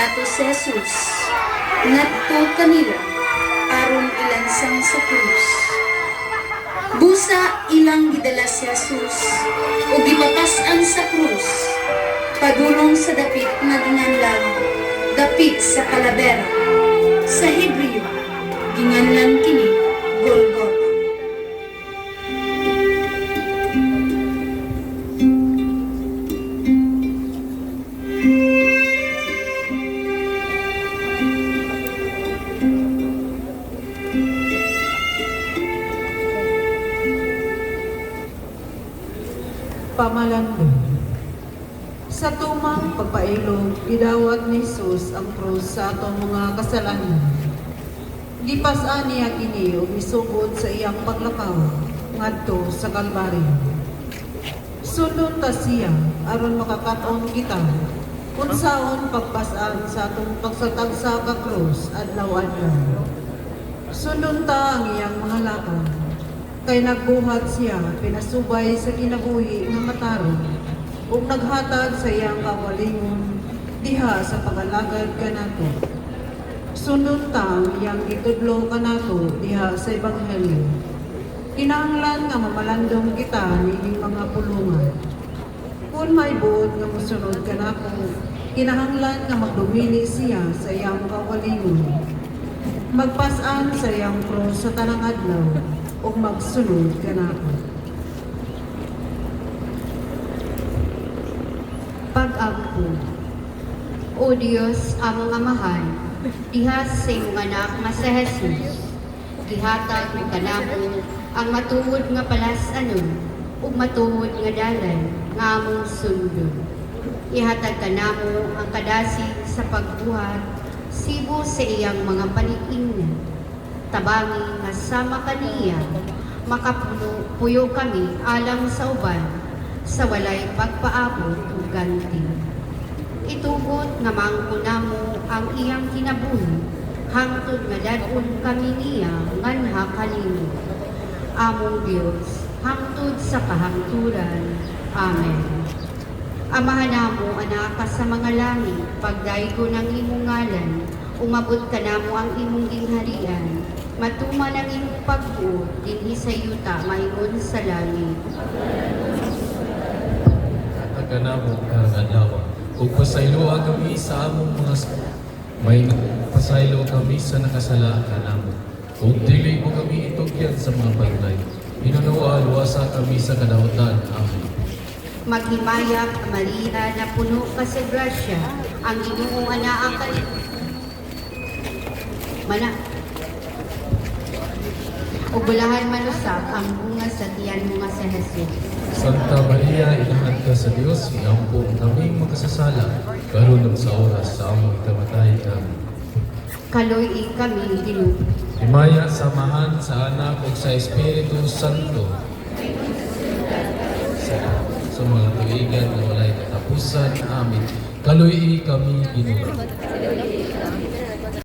Pilato si Jesus ngadto kanila aron ilansang sa krus. Busa ilang gidala si Jesus ug gipapas-an sa krus padulong sa dapit nga ginganlan Dapit sa Kalabera. Sa Hebreo, ginganlan kini Golgota. Pamalandong. Sa tumang pagpailog, gidawat ni Jesus ang krus sa atong mga kasalanan. Gipas-an niya kini ug misugod sa iyang paglakaw ngadto sa Kalbaryo. Sundon ta siya aron makakat-on kita unsaon pagpas-an sa atong pagsatagsa ka krus adlaw-adlaw. Sundon ta ang iyang mga lakang kay nagbuhat siya pinasubay sa kinabuhi nga matarong ug naghatag sa iyang kaugalingon diha sa pag-alagad kanato. Sundon ta ang iyang gitudlo kanato diha sa Ebanghelyo. Kinahanglan nga mamalandong kita niining mga pulungan. Kung may buot nga mosunod kanako, kinahanglan nga magdumili siya sa iyang kaugalingon, magpas-an sa iyang krus sa tanang adlaw ug magsunod kanako. Pag-ampo. O Dios, among Amahan, diha sa imong anak nga si Jesus, gihatag mo kanamo ang matuod nga palas-anon ug matuod nga dalan nga among sundon. Ihatag kanamo ang kadasig sa pagbuhat sibo sa iyang mga paniingnan. Tabangi nga sama kaniya makapuno puyo kami alang sa uban sa walay pagpaabot ug ganti. Itugot nga maangkon namo ang iyang kinabuhi hangtod nga dad-on kami niya nganha kanimo, among Dios, hangtod sa kahangturan. Amen. Amahan namo, anaa ka sa mga langit, pagdaygon ang imong ngalan, umabot kanamo ang imong gingharian, matuman ang imong pagbuot dinhi sa yuta maingon sa langit. Hatag kanamo karong adlaw ug pasayloa kami sa among mga may pasaylo kami sa nakasala kanamo ug dili mo kami itugyan sa mga balay. Hinunoa, luwasa kami sa kadautan. Amen. Maghimayak, Maria, na puno ka sa grasya, ang Ginoo anaa ka mana ug bulahan man usab ang bunga sa tiyan mo nga si Jesus. Santa Maria, inahan ka sa Dios, iampo kaming makasasala, karon ug sa oras sa among ikamatay. Amen. Kaluy-i kami, Ginoo. Himaya sa Amahan, sa Anak ug sa Espiritu Santo. Sa mga tuigan na walay katapusan. Amen. Kaluy-i kami, Ginoo.